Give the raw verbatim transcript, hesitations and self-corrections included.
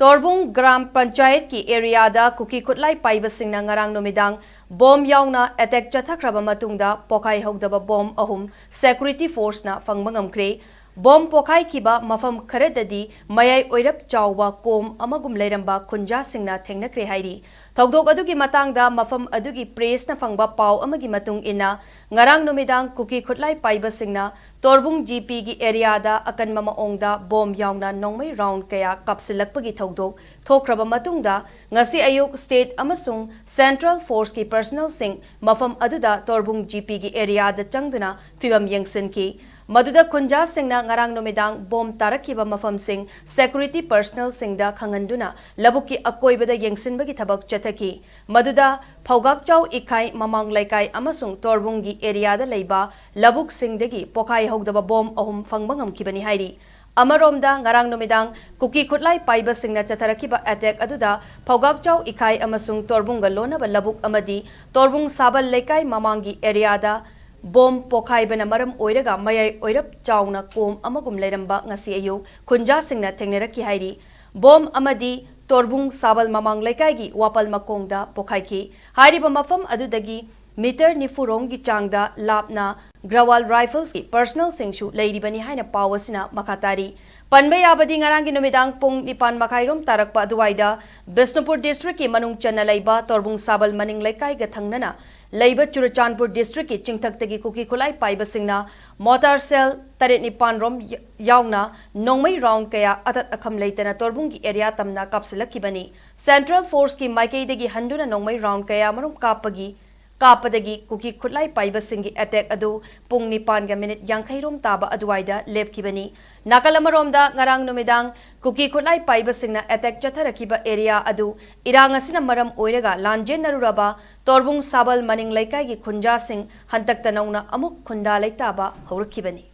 ꯇꯣꯔꯕꯨꯡ gram ꯄꯟꯆꯥꯌꯠꯀꯤ ꯑꯦꯔꯤꯌꯥꯗ ꯀꯨꯀꯤ ꯈꯨꯠꯂꯥꯏ ꯄꯥꯏꯕꯁꯤꯡꯅ ꯉꯔꯥꯡ ꯅꯨꯃꯤꯗꯥꯡ ꯕꯣꯝ ꯌꯥꯎꯅ ꯑꯦꯇꯦꯛ ꯆꯠꯊꯈ꯭ꯔꯕ ꯃꯇꯨꯡꯗ ꯄꯣꯈꯥꯏꯍꯧꯗꯕ ꯕꯣꯝ ꯑꯍꯨꯝ ꯁꯦꯀ꯭ꯌꯨꯔꯤꯇꯤ ꯐꯣꯔꯁꯅ ꯐꯪꯕ ꯉꯝꯈ꯭ꯔꯦ꯫ ꯕꯣꯝ ꯄꯣꯈꯥꯏꯈꯤꯕ ꯃꯐꯝ ꯈꯔꯗꯗꯤ ꯃꯌꯥꯏ ꯑꯣꯏꯔꯞ ꯆꯥꯎꯕ ꯀꯣꯝ ꯑꯃꯒꯨꯝ ꯂꯩꯔꯝꯕ ꯈꯨꯟꯖꯥꯁꯤꯡꯅ ꯊꯦꯡꯅꯈ꯭ꯔꯦ ꯍꯥꯏꯔꯤ꯫ ꯊꯧꯗꯣꯛ ꯑꯗꯨꯒꯤ ꯃꯇꯥꯡꯗ ꯃꯐꯝ ꯑꯗꯨꯒꯤ ꯄ꯭ꯔꯦꯁꯅ ꯐꯪꯕ ꯄꯥꯎ ꯑꯃꯒꯤ ꯃꯇꯨꯡ ꯏꯟꯅ, ꯉꯔꯥꯡ ꯅꯨꯃꯤꯗꯥꯡ ꯀꯨꯀꯤ ꯈꯨꯠꯂꯥꯏ ꯄꯥꯏꯕꯁꯤꯡꯅ ꯇꯣꯔꯕꯨꯡ ꯖꯤꯄꯤꯒꯤ ꯑꯦꯔꯤꯌꯥꯗ ꯑꯀꯟꯕ ꯃꯑꯣꯡꯗ ꯕꯣꯝ ꯌꯥꯎꯅ ꯅꯣꯡꯃꯩ ꯔꯥꯎꯟ ꯀꯌꯥ ꯀꯥꯞꯁꯤꯜꯂꯛꯄꯒꯤ ꯊꯧꯗꯣꯛ ꯊꯣꯛꯈ꯭ꯔꯕ ꯃꯇꯨꯡꯗ, ꯉꯁꯤ ꯑꯌꯨꯛ ꯁ꯭ꯇꯦꯠ ꯑꯃꯁꯨꯡ ꯁꯦꯟꯇ꯭ꯔꯦꯜ ꯐꯣꯔꯁꯀꯤ ꯄꯔꯁꯅꯦꯜꯁꯤꯡ ꯃꯐꯝ ꯑꯗꯨꯗ ꯇꯣꯔꯕꯨꯡ ꯖꯤꯄꯤꯒꯤ ꯑꯦꯔꯤꯌꯥꯗ ꯆꯪꯗꯨꯅ ꯐꯤꯚꯝ ꯌꯦꯡꯁꯤꯟꯈꯤ꯫ ꯃꯗꯨꯗ ꯈꯨꯟꯖꯥꯁꯤꯡꯅ ꯉꯔꯥꯡ ꯅꯨꯃꯤꯗꯥꯡ ꯕꯣꯝ ꯇꯥꯔꯛꯈꯤꯕ ꯃꯐꯝꯁꯤꯡ ꯁꯦꯀ꯭ꯌꯨꯔꯤꯇꯤ ꯄꯔꯁꯅꯦꯜꯁꯤꯡꯗ ꯈꯪꯍꯟꯗꯨꯅ ꯂꯧꯕꯨꯛꯀꯤ ꯑꯀꯣꯏꯕꯗ ꯌꯦꯡꯁꯤꯟꯕꯒꯤ ꯊꯕꯛ ꯆꯠꯊꯈꯤ꯫ ꯃꯗꯨꯗ ꯐꯧꯒꯥꯛꯆꯥꯎ ꯏꯈꯥꯏ ꯃꯃꯥꯡ ꯂꯩꯀꯥꯏ ꯑꯃꯁꯨꯡ ꯇꯣꯔꯕꯨꯡꯒꯤ ꯑꯦꯔꯤꯌꯥꯗ ꯂꯩꯕ ꯂꯧꯕꯨꯛꯁꯤꯡꯗꯒꯤ ꯄꯣꯈꯥꯏꯍꯧꯗꯕ ꯕꯣꯝ ꯑꯍꯨꯝ ꯐꯪꯕ ꯉꯝꯈꯤꯕꯅꯤ ꯍꯥꯏꯔꯤ꯫ ꯑꯃꯔꯣꯝꯗ, ꯉꯔꯥꯡ ꯅꯨꯃꯤꯗꯥꯡ ꯀꯨꯀꯤ ꯈꯨꯠꯂꯥꯏ ꯄꯥꯏꯕꯁꯤꯡꯅ ꯆꯠꯊꯔꯛꯈꯤꯕ ꯑꯦꯇꯦꯛ ꯑꯗꯨꯗ ꯐꯧꯒꯥꯛꯆꯥꯎ ꯏꯈꯥꯏ ꯑꯃꯁꯨꯡ ꯇꯣꯔꯕꯨꯡꯒ ꯂꯣꯟꯅꯕ ꯂꯧꯕꯨꯛ ꯑꯃꯗꯤ ꯇꯣꯔꯕꯨꯡ ꯁꯥꯕꯜ ꯂꯩꯀꯥꯏ ꯃꯃꯥꯡꯒꯤ ꯑꯦꯔꯤꯌꯥꯗ ꯕꯣꯝ ꯄꯣꯈꯥꯏꯕꯅ ꯃꯔꯝ ꯑꯣꯏꯔꯒ ꯃꯌꯥꯏ ꯑꯣꯏꯔꯞ ꯆꯥꯎꯅ ꯀꯣꯝ ꯑꯃꯒꯨꯝ ꯂꯩꯔꯝꯕ ꯉꯁꯤ ꯑꯌꯨꯛ ꯈꯨꯟꯖꯥꯁꯤꯡꯅ ꯊꯦꯡꯅꯔꯛꯈꯤ ꯍꯥꯏꯔꯤ꯫ ꯕꯣꯝ ꯑꯃꯗꯤ ꯇꯣꯔꯕꯨꯡ ꯁꯥꯕꯜ ꯃꯃꯥꯡ ꯂꯩꯀꯥꯏꯒꯤ ꯋꯥꯄꯜ ꯃꯈꯣꯡꯗ ꯄꯣꯈꯥꯏꯈꯤ꯫ ꯍꯥꯏꯔꯤꯕ ꯃꯐꯝ ꯑꯗꯨꯗꯒꯤ ꯃꯤꯇꯔ ꯅꯤꯐꯨ ꯔꯣꯝꯒꯤ ꯆꯥꯡꯗ ꯂꯥꯞꯅ ꯒ꯭ꯔꯋꯥꯜ ꯔꯥꯏꯐꯜꯁꯀꯤ ꯄꯔꯁꯅꯦꯜꯁꯤꯡꯁꯨ ꯂꯩꯔꯤꯕꯅꯤ ꯍꯥꯏꯅ ꯄꯥꯎ ꯑꯁꯤꯅ ꯃꯈꯥ ꯇꯥꯔꯤ꯫ ꯄꯟꯕ ꯌꯥꯕꯗꯤ, ꯉꯔꯥꯡꯒꯤ ꯅꯨꯃꯤꯗꯥꯡ ꯄꯨꯡ ꯅꯤꯄꯥꯟ ꯃꯈꯥꯏꯔꯣꯝ ꯇꯥꯔꯛꯄ ꯑꯗꯨꯋꯥꯏꯗ ꯕꯤꯁꯅꯨꯄꯨꯔ ꯗꯤꯁꯇ꯭ꯔꯤꯛꯀꯤ ꯃꯅꯨꯡ ꯆꯟꯅ ꯂꯩꯕ ꯇꯣꯔꯕꯨꯡ ꯁꯥꯕꯜ ꯃꯅꯤꯡ ꯂꯩꯀꯥꯏꯒ ꯊꯪꯅꯅ ꯂꯩꯕ ꯆꯨꯔꯆꯥꯟꯄꯨꯔ ꯗꯤꯁꯇ꯭ꯔꯤꯛꯀꯤ ꯆꯤꯡꯊꯛꯇꯒꯤ ꯀꯨꯀꯤ ꯈꯨꯠꯂꯥꯏ ꯄꯥꯏꯕꯁꯤꯡꯅ ꯃꯣꯇꯥꯔ ꯁꯦꯜ ꯇꯔꯦꯠ ꯅꯤꯄꯥꯟ ꯔꯣꯝ ꯌ-, ꯌꯥꯎꯅ ꯅꯣꯡꯃꯩ ꯔꯥꯎꯟ ꯀꯌꯥ ꯑꯇꯠ ꯑꯈꯝ ꯂꯩꯇꯅ ꯇꯣꯔꯕꯨꯡꯒꯤ ꯑꯦꯔꯤꯌꯥ ꯇꯝꯅ ꯀꯥꯞꯁꯤꯜꯂꯛꯈꯤꯕꯅꯤ꯫ ꯁꯦꯟꯇ꯭ꯔꯦꯜ ꯐꯣꯔꯁꯀꯤ ꯃꯥꯏꯀꯩꯗꯒꯤ ꯍꯟꯗꯨꯅ ꯅꯣꯡꯃꯩ ꯔꯥꯎꯟ ꯀꯌꯥ ꯃꯔꯨꯝ ꯀꯥꯞꯄꯒꯤ, ꯀꯥꯞꯄꯗꯒꯤ ꯀꯨꯀꯤ ꯈꯨꯠꯂꯥꯏ ꯄꯥꯏꯕꯁꯤꯡꯒꯤ ꯑꯦꯇꯦꯛ ꯑꯗꯨ ꯄꯨꯡ ꯅꯤꯄꯥꯟꯒ ꯃꯤꯅꯤꯠ ꯌꯥꯡꯈꯩ ꯔꯣꯝ ꯇꯥꯕ ꯑꯗꯨꯋꯥꯏꯗ ꯂꯦꯞꯈꯤꯕꯅꯤ꯫ ꯅꯥꯀꯜ ꯑꯃꯔꯣꯝꯗ, ꯉꯔꯥꯡ ꯅꯨꯃꯤꯗꯥꯡ ꯀꯨꯀꯤ ꯈꯨꯠꯂꯥꯏ ꯄꯥꯏꯕꯁꯤꯡꯅ ꯑꯦꯇꯦꯛ ꯆꯠꯊꯔꯛꯈꯤꯕ ꯑꯦꯔꯤꯌꯥ ꯑꯗꯨ ꯏꯔꯥꯡ ꯑꯁꯤꯅ ꯃꯔꯝ ꯑꯣꯏꯔꯒ ꯂꯥꯟꯖꯦꯟꯅꯔꯨꯔꯕ ꯇꯣꯔꯕꯨꯡ ꯁꯥꯕꯜ ꯃꯅꯤꯡ ꯂꯩꯀꯥꯏꯒꯤ ꯈꯨꯟꯖꯥꯁꯤꯡ ꯍꯟꯗꯛꯇ ꯅꯧꯅ ꯑꯃꯨꯛ ꯈꯨꯟꯗꯥ ꯂꯩꯇꯥꯕ ꯍꯧꯔꯛꯈꯤꯕꯅꯤ꯫